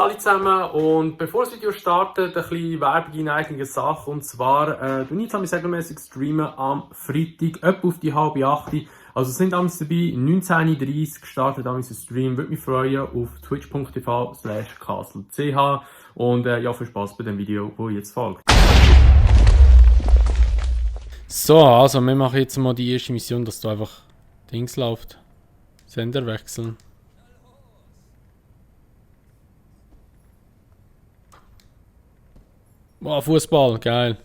alle zusammen und bevor das Video startet, ein bisschen Werbung in eigener Sache. Und zwar, du nicht regelmäßig streamen am Freitag, etwa auf die 7:30. Also es sind damals dabei, 19:30 Uhr startet damals ein Stream. Würde mich freuen auf twitch.tv/castle.ch und ja, viel Spaß bei dem Video, das jetzt folgt. So, also wir machen jetzt mal die erste Mission, dass da einfach Dings läuft. Sender wechseln. Boah, Fußball, geil.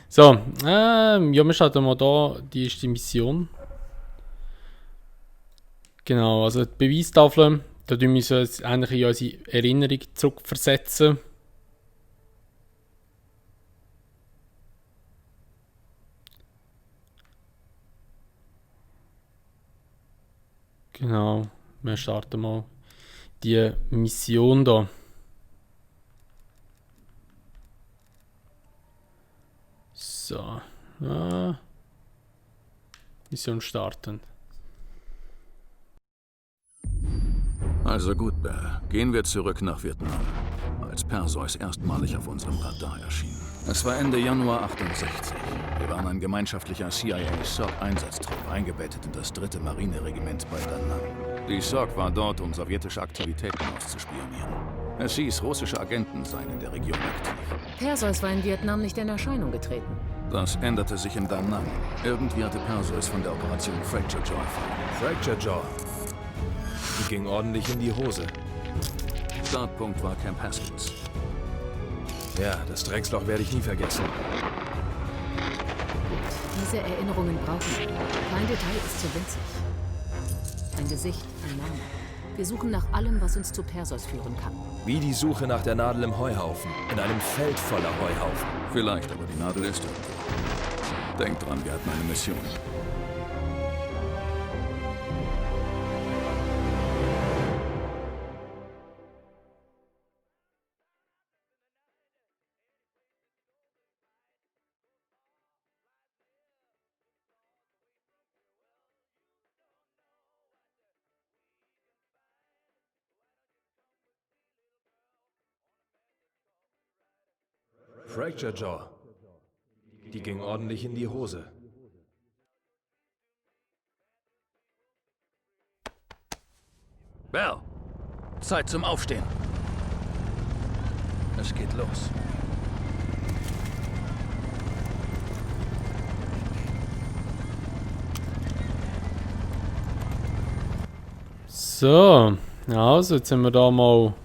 So, ja, wir starten mal da die erste Mission. Genau, also die Beweistafel, da tun wir uns eigentlich in unsere Erinnerung zurückversetzen. Genau, wir starten mal die Mission da. So, Mission starten. Also gut, Bell. Gehen wir zurück nach Vietnam, als Perseus erstmalig auf unserem Radar erschien. Es war Ende Januar 68. Wir waren ein gemeinschaftlicher CIA-SOC-Einsatztrupp, eingebettet in das 3. Marineregiment bei Da Nang. Die SOC war dort, um sowjetische Aktivitäten auszuspionieren. Es hieß, russische Agenten seien in der Region aktiv. Perseus war in Vietnam nicht in Erscheinung getreten. Das änderte sich in Da Nang. Irgendwie hatte Perseus von der Operation Fracture Jaw erfahren. Fracture Jaw. Die ging ordentlich in die Hose. Startpunkt war Camp Haskins. Ja, das Drecksloch werde ich nie vergessen. Diese Erinnerungen brauchen wir. Kein Detail ist zu winzig. Ein Gesicht, ein Name. Wir suchen nach allem, was uns zu Perseus führen kann. Wie die Suche nach der Nadel im Heuhaufen. In einem Feld voller Heuhaufen. Vielleicht, aber die Nadel ist irgendwo. Denkt dran, wir hatten eine Mission. Fracture Jaw. Die ging ordentlich in die Hose. Bell, Zeit zum Aufstehen. Es geht los. So, also jetzt sind wir da mal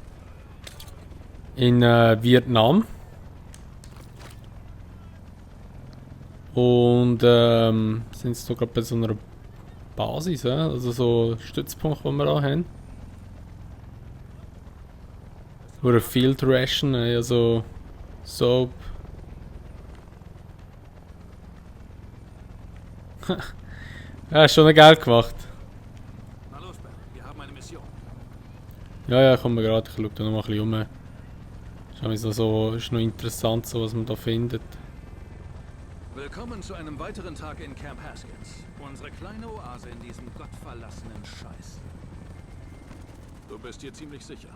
in Vietnam. Und sind jetzt hier gerade bei so einer Basis, also so ein Stützpunkt, den wir da haben. Oder Field Ration, also Soap. Ja, ist schon geil gemacht. Na los, Bell, wir haben eine Mission. Ja, kommen wir gerade, ich schaue da noch mal ein bisschen rum. Ist noch interessant, so, was man da findet. Willkommen zu einem weiteren Tag in Camp Haskins. Unsere kleine Oase in diesem gottverlassenen Scheiß. Du bist hier ziemlich sicher.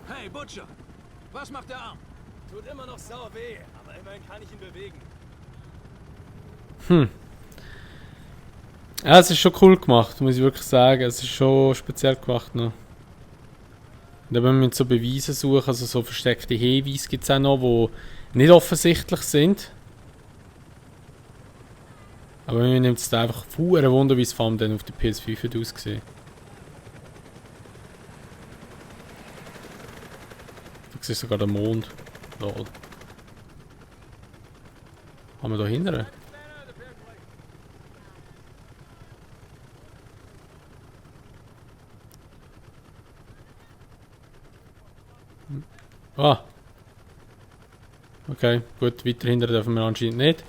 Hey, Butcher! Was macht der Arm? Tut immer noch sau weh, aber immerhin kann ich ihn bewegen. Ja, es ist schon cool gemacht, muss ich wirklich sagen. Es ist schon speziell gemacht noch. Und wenn wir so Beweise suchen, also so versteckte Hinweise gibt es auch noch, die nicht offensichtlich sind. Aber mir nimmt es einfach ein Wunder, wie es vor allem dann auf der PS5 hat ausgesehen. Da siehst sogar den Mond. Lol. Haben wir da hinten? Ah. Okay, gut, weiter hinten dürfen wir anscheinend nicht.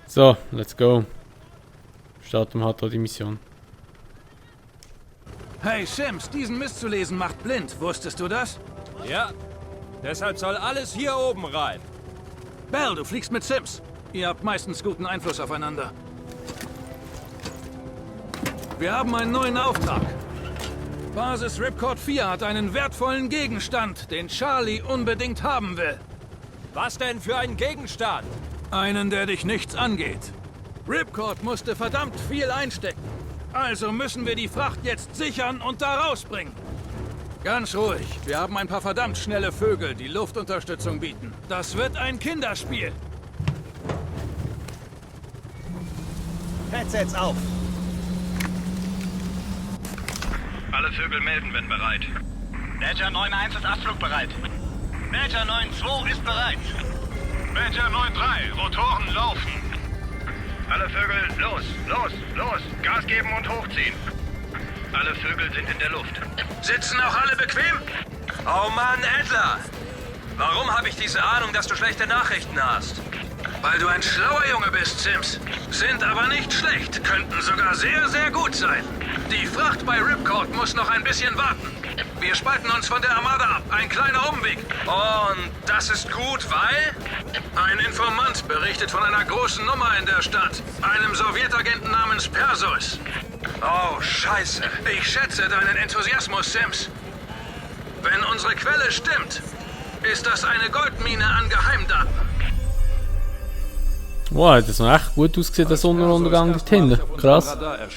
So, let's go. Starten wir halt die Mission. Hey, Sims, diesen Mist zu lesen macht blind. Wusstest du das? Ja, Deshalb soll alles hier oben rein. Bell, du fliegst mit Sims. Ihr habt meistens guten Einfluss aufeinander. Wir haben einen neuen Auftrag. Basis Ripcord 4 hat einen wertvollen Gegenstand, den Charlie unbedingt haben will. Was denn für ein Gegenstand? Einen, der dich nichts angeht. Ripcord musste verdammt viel einstecken. Also müssen wir die Fracht jetzt sichern und da rausbringen. Ganz ruhig. Wir haben ein paar verdammt schnelle Vögel, die Luftunterstützung bieten. Das wird ein Kinderspiel. Headsets auf. Alle Vögel melden, wenn bereit. Badger 9-1 ist abflugbereit. Badger 9-2 ist bereit. Badger 9-3, Rotoren laufen. Alle Vögel, los, los, los. Gas geben und hochziehen. Alle Vögel sind in der Luft. Sitzen auch alle bequem? Oh Mann, Adler! Warum habe ich diese Ahnung, dass du schlechte Nachrichten hast? Weil du ein schlauer Junge bist, Sims. Sind aber nicht schlecht, könnten sogar sehr, sehr gut sein. Die Fracht bei Ripcord muss noch ein bisschen warten. Wir spalten uns von der Armada ab, ein kleiner Umweg. Und das ist gut, weil... Ein Informant berichtet von einer großen Nummer in der Stadt. Einem Sowjetagenten namens Perseus. Oh, scheiße. Ich schätze deinen Enthusiasmus, Sims. Wenn unsere Quelle stimmt, ist das eine Goldmine an Geheimdaten. Wow, hat das noch echt gut ausgesehen, der Sonnenuntergang dort hinten. Krass. Wir nähern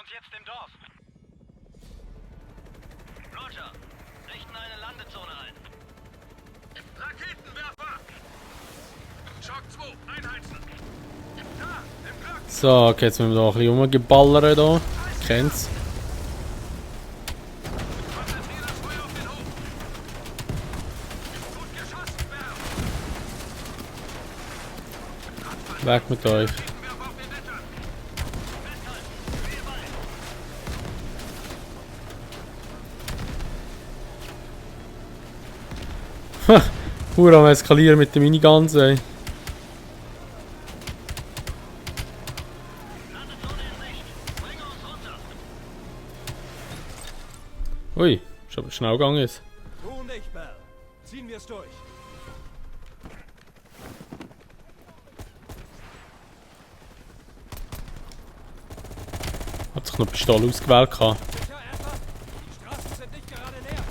uns jetzt dem Dorf. Roger, richten eine Landezone ein. Raketenwerfer! Schock 2, einheizen! Da, im Block! So, okay, jetzt müssen wir da ein bisschen rumgeballern hier. Kennt's. Konzentrier das Feuer auf den Hof! Gut geschossen, Bell! Weg mit euch. Raketenwerfer auf den Dächern! Ha! Pur am Eskalieren mit den Miniguns, ey. Ui, ist aber schnell gegangen jetzt. Du nicht, Bell. Ziehen wir es durch. Hat sich noch Pistole ausgewählt gehabt. Sicher, Adler? Die Straßen sind nicht gerade leer.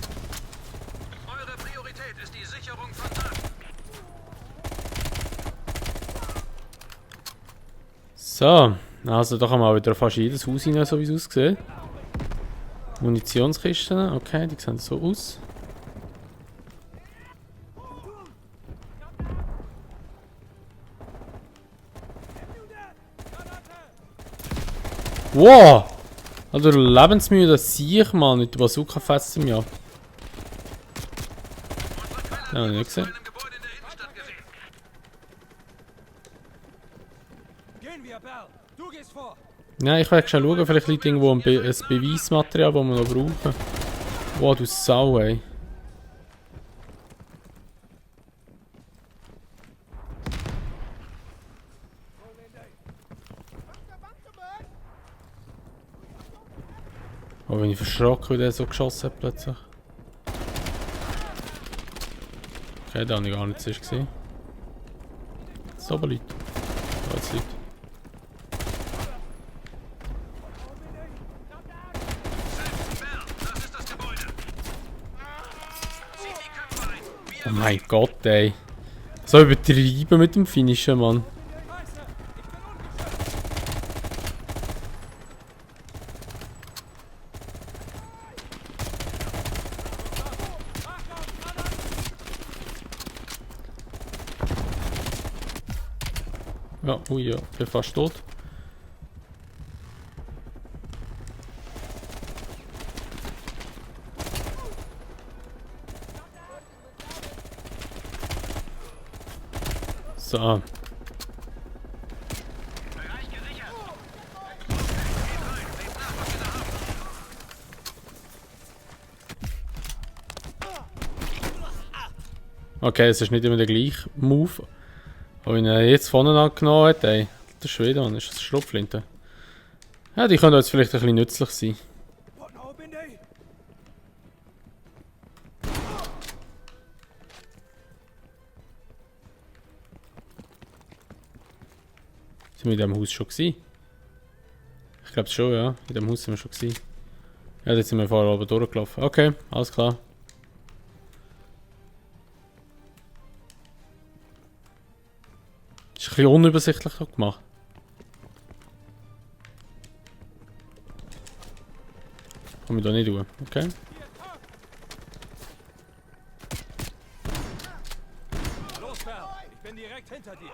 Eure Priorität ist die Sicherung von Daten. So, also da kann man auch wieder fast jedes Haus rein, so wie es aussieht. Munitionskisten, okay, die sehen so aus. Wow! Also du lebensmüde, das sehe ich mal, mit der Bazooka fetzt mich ab. Ja, hab ich nicht gesehen. In einem Gebäude in der Innenstadt gesehen. Gehen wir, Bell. Du gehst vor. Ja, ich werde schon schauen, vielleicht liegt irgendwo ein Beweismaterial, das wir noch brauchen. Wow, du Sau, ey. Oh, bin ich verschrocken, wie der so geschossen hat plötzlich. Okay, da habe ich gar nicht zuerst gesehen. So, aber Leute. Da jetzt Leute. Das ist das Gebäude. Zieht die Köpfe ein. Oh mein Gott, ey. So übertrieben mit dem Finishen, Mann. Ja, ui, ja, ich bin fast tot. So. Bereich gesichert. Okay, es ist nicht immer der gleiche Move. Aber wenn er jetzt vorne angenommen hat, ey. Der Schwede, Mann, ist das Schrotflinte. Ja, die können jetzt vielleicht ein bisschen nützlich sein. Wo bin Sind wir in diesem Haus schon gewesen? Ich glaube schon, ja. In diesem Haus sind wir schon gewesen. Ja, jetzt sind wir vorher oben durchgelaufen. Okay, alles klar. Ist ein bisschen unübersichtlich gemacht. Komm ich da nicht durch, okay? Los, Berl! Ich bin direkt hinter dir.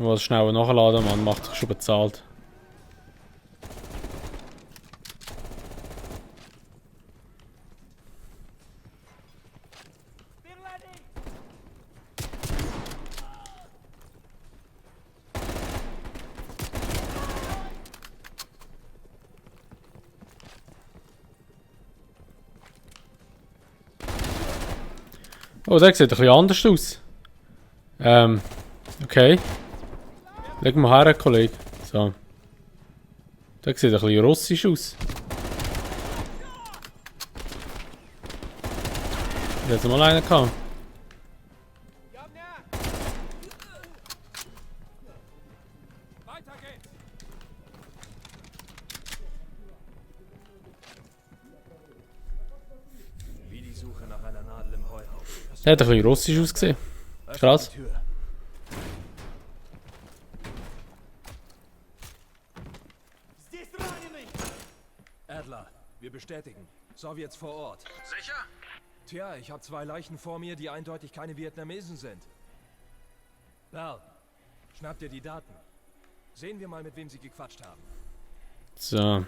Was schneller nachladen, man macht sich schon bezahlt. Oh, der sieht ein bisschen anders aus. Okay. Leg mal her, Kollege. So. Der sieht ein bisschen russisch aus. Da hat mal einen gehabt. Weiter geht's! Wie die Suche nach einer Nadel im Heuhaufen. Der hat ein bisschen russisch ausgesehen. Krass. Die Tür. Adler, wir bestätigen. Sowjets vor Ort. Sicher? Tja, ich habe 2 Leichen vor mir, die eindeutig keine Vietnamesen sind. Berl, schnapp dir die Daten. Sehen wir mal, mit wem sie gequatscht haben. So.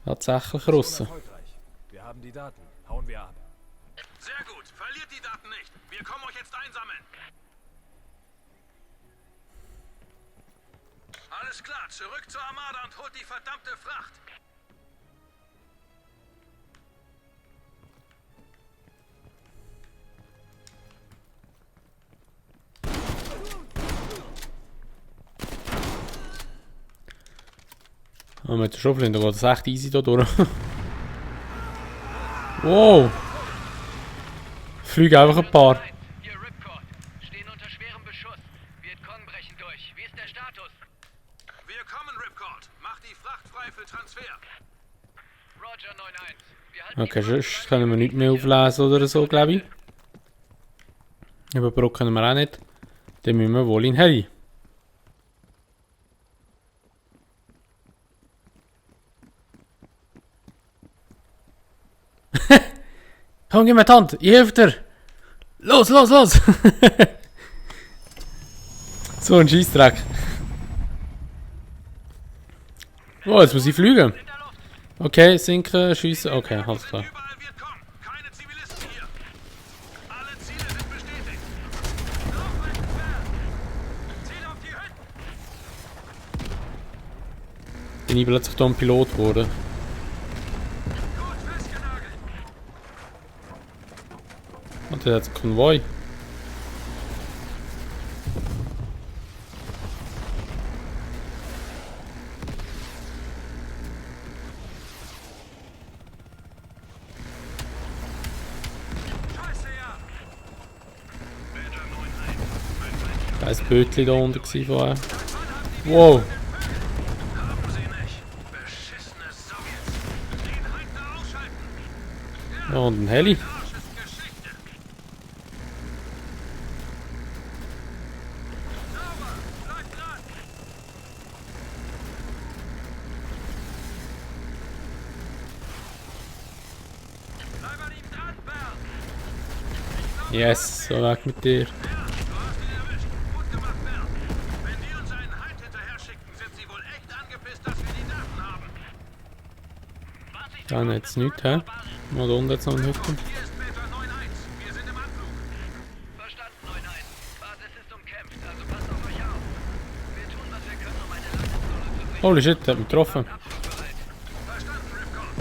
Tatsächlich Russen. Erfolgreich. Wir haben die Daten. Hauen wir ab. Sehr gut. Verliert die Daten nicht. Wir kommen euch jetzt einsammeln. Alles klar. Zurück zur Armada und holt die verdammte Fracht. Ah, mit der Schrotflinte geht das echt easy da durch. Wow! Fliegen einfach ein paar. Hier Ripcord. Stehen unter schwerem Beschuss. Vietcong brechen durch. Wie ist der Status? Wir kommen, Ripcord. Mach die Fracht frei für Transfer. Roger 9-1. Wir halten Okay, sonst können wir nichts mehr auflesen oder so, glaube ich. Überbrücken können wir auch nicht. Dann müssen wir wohl in Heli. Komm, gib mir die Hand, ich helfe dir! Los, los, los! So ein Scheissdreck. Oh, jetzt muss ich fliegen. Okay, sinken, schiessen. Okay, alles klar. Überall Vietcong. Keine Zivilisten hier. Alle Ziele sind bestätigt. Lauf entfernt. Ziel auf die Hütten. Bin ich plötzlich da ein Pilot geworden. Gut festgenagelt. Und der hat einen Konvoi. Scheiße, ja. Da war ein Bötchen da unten vorher. Wow! Haben sie nicht. Beschissene Sowjets. Den Heidner ausschalten. Ja, und ein Heli. Arsch ist Geschichte. Sauber. Bleib dran. Bleib an ihm dran, Berl. Yes, so weg mit dir. Du hast ihn erwischt. Gut gemacht, Berl. Wenn die uns einen Heid hinterher schicken, sind sie wohl echt angepisst, dass wir die Daten haben. Da jetzt nichts, hä? Mal da unten jetzt noch ein Hütte. Hier ist Beta 9-1. Wir sind im Anflug. Verstanden, 9-1. Basis ist umkämpft, also passt auf euch auf. Wir tun, was wir können, um eine Landezone zu sichern. Holy shit, der hat mich getroffen. Abflugbereit. Verstanden, Ripcord.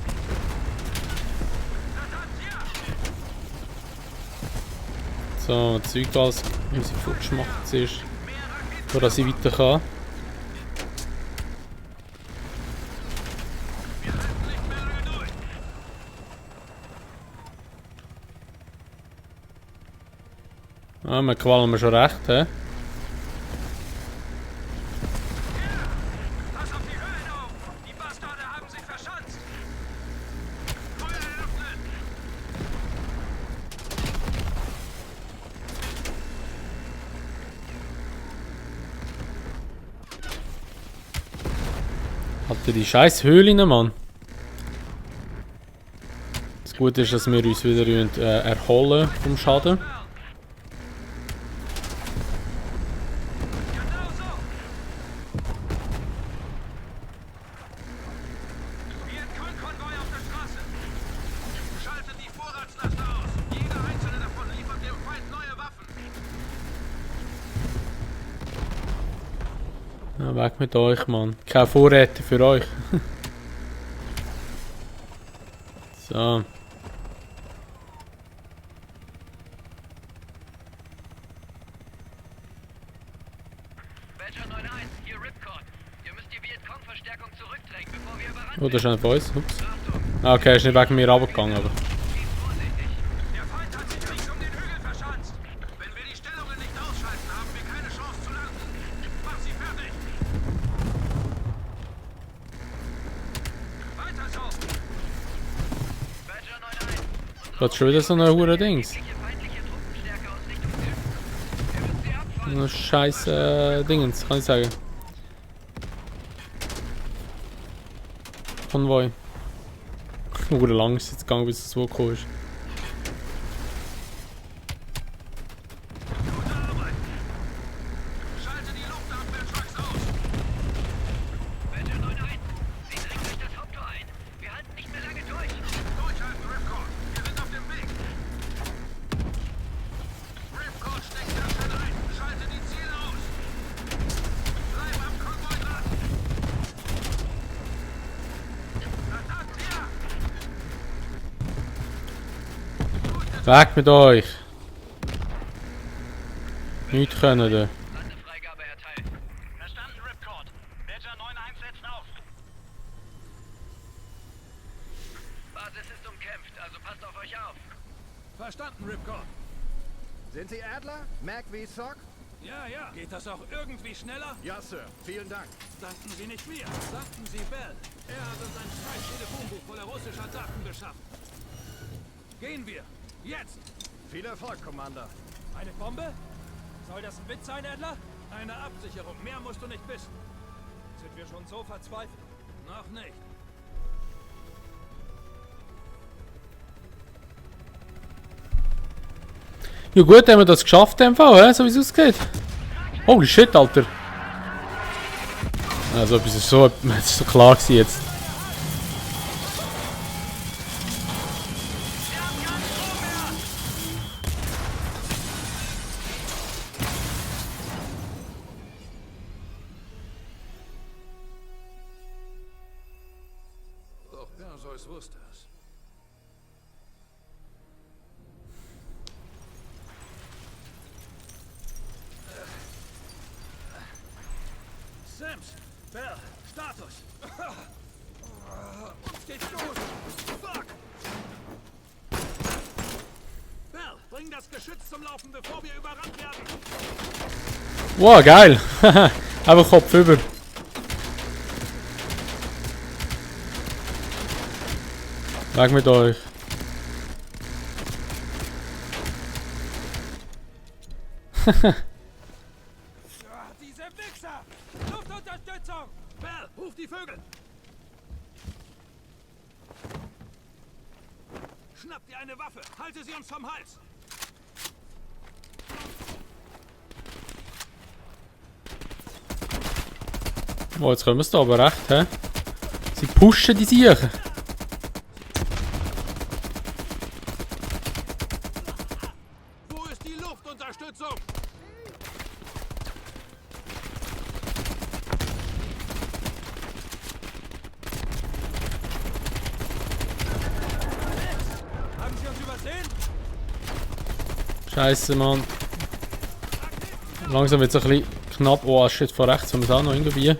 Verdammt, ja! So, Zeug alles, wie sie fortgeschmacht ist. So dass ich weiter kann. Wir halten nicht mehr lange durch. Ah, wir qualen wir schon recht, hä? Pass auf die Höhlen auf! Die Bastarde haben sich verschanzt! Feuer eröffnen! Hat er die scheiß Höhlen, Mann? Das Gute ist, dass wir uns wieder erholen vom Schaden. Genau so! Vietcong-Konvoi auf der Straße! Schaltet die Vorratslaster aus. Jeder einzelne davon liefert dem Feind neue Waffen. Ja, weg mit euch, Mann. Keine Vorräte für euch. So. Badger 9-1, hier Ripcord. Ihr müsst die Vietcong-Verstärkung zurückdrängen, bevor wir überrannt Oh, das ist einer von uns. Ups. Achtung, Ah, okay, ist nicht wegen mir runtergegangen, aber. geht vorsichtig. Der Feind hat sich Richtung den Hügel verschanzt! Wenn wir die Stellungen nicht ausschalten, haben wir keine Chance zu landen. Mach sie fertig. Weiter so! Badger 9-1. Das ist schon wieder so eine hure Dings. Feindliche Truppenstärke aus Richtung Süden. Wir müssen sie abfangen. Ein scheiß Dingens, kann ich sagen. Konvoi. Hure lang ist es jetzt gegangen, bis es so gekommen ist. Gute Arbeit. Schalte die Luftabwehrtrucks aus. Badger 9-1. Sie dringen durch das Haupttor ein. Wir halten nicht mehr lange durch. Durchhalten, Ripcord. Wir sind auf dem Weg. Ripcord steckt ganz schön ein. Schalte die Ziele aus. Bleib am Konvoi dran. Verdammt, hier! Weg mit euch! Nichts können da. Landefreigabe erteilt. Verstanden, Ripcord. Badger 9-1 setzt auf. Basis ist umkämpft, also passt auf euch auf. Verstanden, Ripcord. Sind Sie Adler? Mac wie Sock? Ja, ja. Geht das auch irgendwie schneller? Ja, Sir. Vielen Dank. Sagten Sie nicht mir, sagten Sie Bell. Er hat uns ein scheiß Telefonbuch voller russischer Daten beschafft. Gehen wir. Jetzt. Viel Erfolg, Commander. Eine Bombe? Soll das ein Witz sein, Adler? Eine Absicherung. Mehr musst du nicht wissen. Sind wir schon so verzweifelt? Noch nicht. Ja gut, haben wir das geschafft, in dem Fall, hä? So wie es aussieht. Holy shit, Alter. Also, etwas ist so, das ist so klar gewesen jetzt. Auch Perseus wusste es. Sims, Bell, Status. Uns geht's gut. Fuck. Bell, bring das Geschütz zum Laufen, bevor wir überrannt werden. Wow, geil. Einfach Kopf über. Weg mit euch. Diese Wichser! Luftunterstützung! Bell, ruf die Vögel! Schnapp dir eine Waffe! Halte sie uns vom Hals! Oh, jetzt können wir es da aber recht, hä? Sie pushen die Siechen. Wo ist die Luftunterstützung? Haben Sie uns übersehen? Scheiße, Mann. Langsam wird es ein bisschen knapp. Oh, shit, von rechts haben wir es auch noch irgendwie.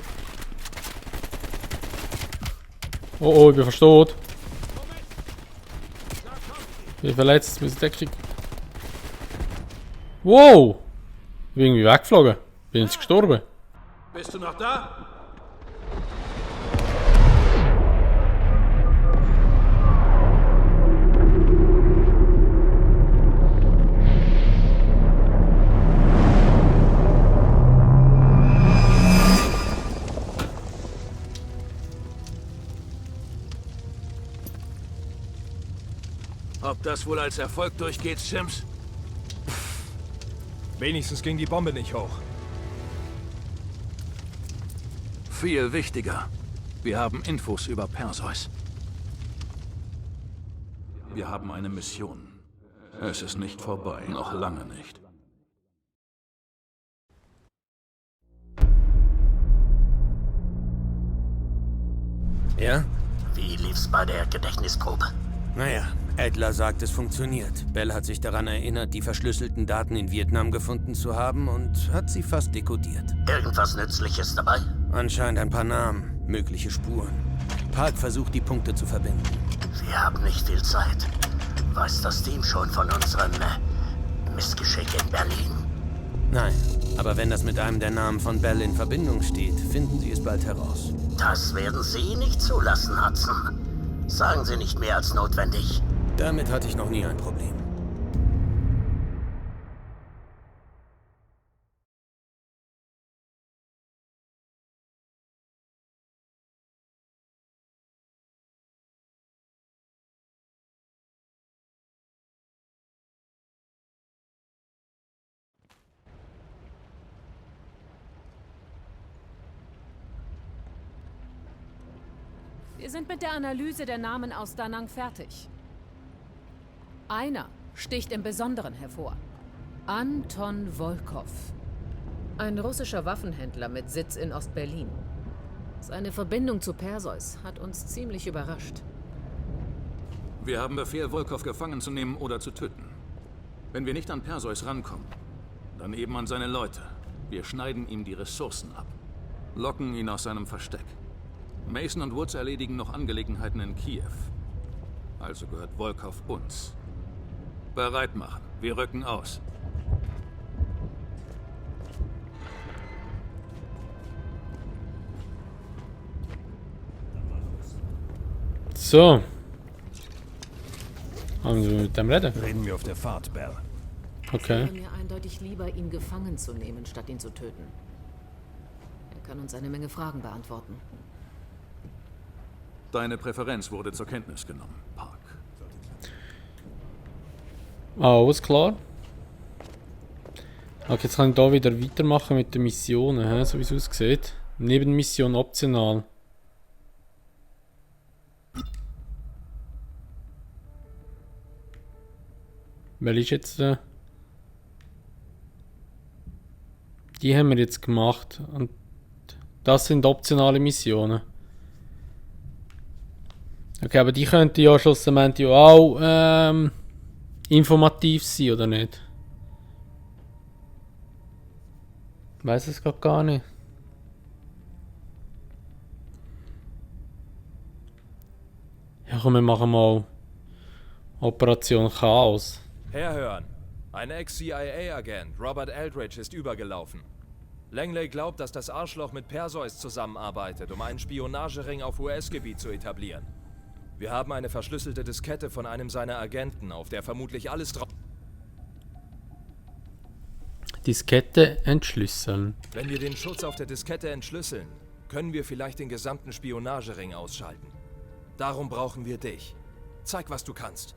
Oh, oh, ich bin verstoht. Ich bin verletzt, muss Deckung. Wow! Ich bin irgendwie weggeflogen. Bin jetzt gestorben. Bist du noch da? Ob das wohl als Erfolg durchgeht, Sims? Wenigstens ging die Bombe nicht hoch. Viel wichtiger. Wir haben Infos über Perseus. Wir haben eine Mission. Es ist nicht vorbei, noch lange nicht. Ja? Wie lief's bei der Gedächtnisprobe? Naja, Adler sagt, es funktioniert. Bell hat sich daran erinnert, die verschlüsselten Daten in Vietnam gefunden zu haben und hat sie fast dekodiert. Irgendwas Nützliches dabei? Anscheinend ein paar Namen, mögliche Spuren. Park versucht, die Punkte zu verbinden. Wir haben nicht viel Zeit. Weiß das Team schon von unserem Missgeschick in Berlin? Nein, aber wenn das mit einem der Namen von Bell in Verbindung steht, finden sie es bald heraus. Das werden Sie nicht zulassen, Hudson. Sagen Sie nicht mehr als notwendig. Damit hatte ich noch nie ein Problem. Wir sind mit der Analyse der Namen aus Da Nang fertig. Einer sticht im Besonderen hervor. Anton Volkov. Ein russischer Waffenhändler mit Sitz in Ostberlin. Seine Verbindung zu Perseus hat uns ziemlich überrascht. Wir haben Befehl, Volkov gefangen zu nehmen oder zu töten. Wenn wir nicht an Perseus rankommen, dann eben an seine Leute. Wir schneiden ihm die Ressourcen ab. Locken ihn aus seinem Versteck. Mason und Woods erledigen noch Angelegenheiten in Kiew. Also gehört Volkov uns. Bereit machen. Wir rücken aus. So. Haben wir mit dem reden? Reden wir auf der Fahrt, Bell. Okay. Es wäre mir eindeutig lieber, ihn gefangen zu nehmen, statt ihn zu töten. Er kann uns eine Menge Fragen beantworten. Deine Präferenz wurde zur Kenntnis genommen, Park. Alles klar. Okay, jetzt kann ich da wieder weitermachen mit den Missionen, so wie es aussieht. Nebenmission optional. Welche ist jetzt die haben wir jetzt gemacht. Und das sind optionale Missionen. Okay, aber die könnten ja schlussendlich auch informativ sein, oder nicht? Ich weiss es grad gar nicht. Ja komm, wir machen mal Operation Chaos. Herhören. Ein Ex-CIA-Agent, Robert Eldridge, ist übergelaufen. Langley glaubt, dass das Arschloch mit Perseus zusammenarbeitet, um einen Spionagering auf US-Gebiet zu etablieren. Wir haben eine verschlüsselte Diskette von einem seiner Agenten, auf der vermutlich alles drauf... Diskette entschlüsseln. Wenn wir den Schutz auf der Diskette entschlüsseln, können wir vielleicht den gesamten Spionagering ausschalten. Darum brauchen wir dich. Zeig, was du kannst.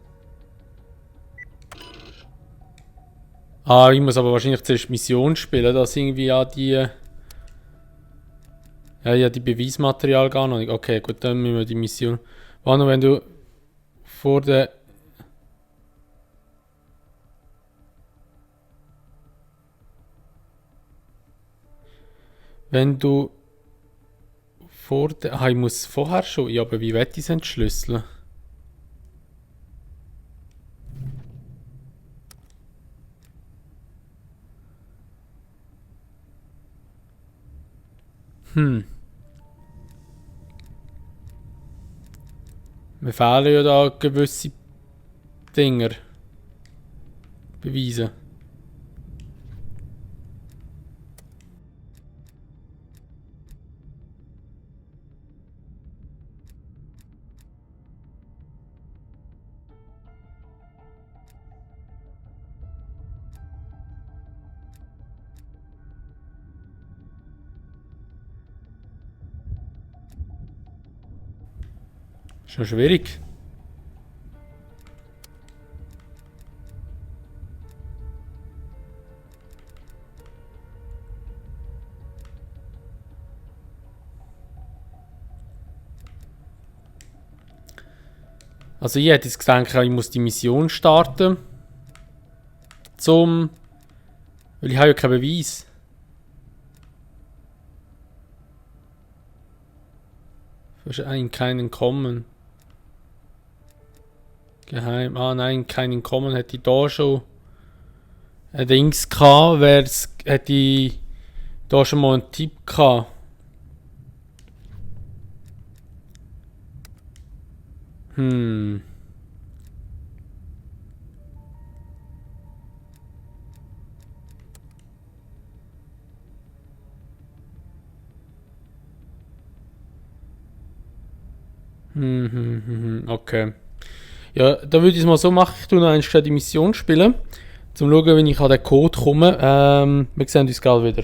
Ah, ich muss aber wahrscheinlich zuerst Mission spielen, dass irgendwie ja die... Ja, die Beweismaterial gar noch nicht. Okay, gut, dann müssen wir die Mission... Wann, wenn du vor der... Wenn du vor der... Ah, ich muss vorher schon... Ja, aber wie will ich es entschlüsseln? Mir fehlen ja da gewisse Dinger. Beweise. Schon schwierig. Also ich hätte jetzt gedacht, ich muss die Mission starten. Weil ich habe ja keinen Beweis. Wahrscheinlich keinen kommen. Geheim. Ah nein, keinen kommen. Hätte ich da schon ein Dings gehabt, hätte ich da schon mal einen Tipp gehabt. Okay. Ja, da würde ich es mal so machen. Ich tue noch einmal die Mission spielen, zum schauen, wenn ich an den Code komme. Wir sehen uns gerade wieder.